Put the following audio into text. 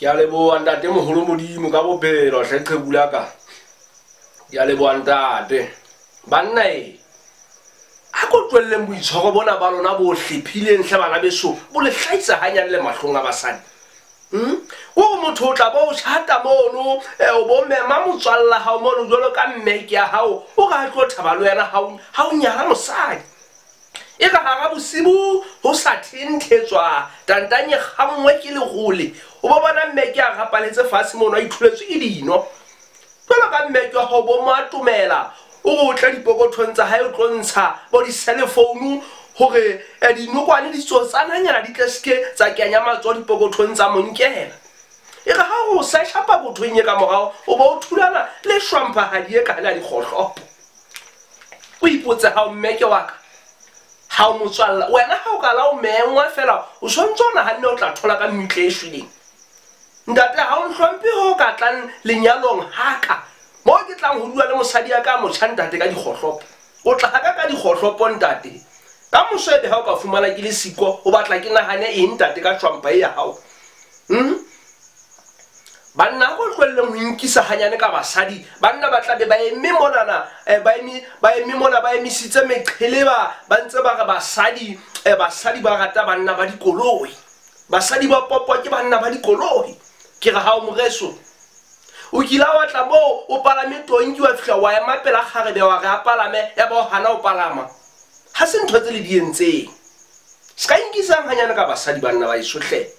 Ke a leboha ntate moholo Modimo ka bophelo hle qheku la ka. Ke a leboha ntate. Banna e a ko tlohelleng boitshwaro bona ba lona bo hlephileng hle bana beso, bo le hlahisa hanyane le mahlong a basadi. Kore motho o tla bo o tjhata mono, o bo mema motswalla hao mono jwalo ka mme ke ya hao, o re a tlo thaba le wena ha o nyala mosadi. E re hara bosibu ho sa thenthetswa tantanye kgangwe ke lerole, o bo bona mme ke a rapaletse fatshe mono a itholetswe ke dino. Jwalo ka mme ke wa hao bo mo atomela, o re o tle dipokothong tsa hae o tlo ntsha bo di-cell phone hore dinokwane di tsotsananyana di tle seke tsa kenya matsoho dipokothong tsa mo nkela. E re ha o search-a pokothong e ka morao, o bo o thulana le shwamphahadi e ka la dikgohlopo. O ipotse ha o mme ke wa ka, ha o motswalla, wena ha o ka la o mengwa fela, o tshwanetse o nahanne o tla thola ka mmetla e shweleng. Ntate, ha o nhlomphe ho ka tlang lenyalong haka, moo ke tlang ho dula le mosadi ya ka motjha ntate ka dikgohlopo. O tla haka ka dikgohlopo ntate. Ka moso ebe ha o ka fumana ke le siko, o batla ke nahane eng ntate ka tjwampa e ya hao? Banna ha ko tlohelleng ho inkisa hanyane ka basadi. Banna ba tla be ba eme monana, ba eme mona, ba emisitse meqheleba, ba ntse ba re basadi ba rata banna ba dikoloi. Basadi ba popwa ke banna ba dikoloi. Ke re ha o moreso, o kila wa tla moo o palame tonki wa fihla wa ema pela kgarebe wa re a palame, ya ba o hana ho palama. Ha se ntho tse le di entseng. Se ka inkisang hanyane ka basadi banna ba eso hle.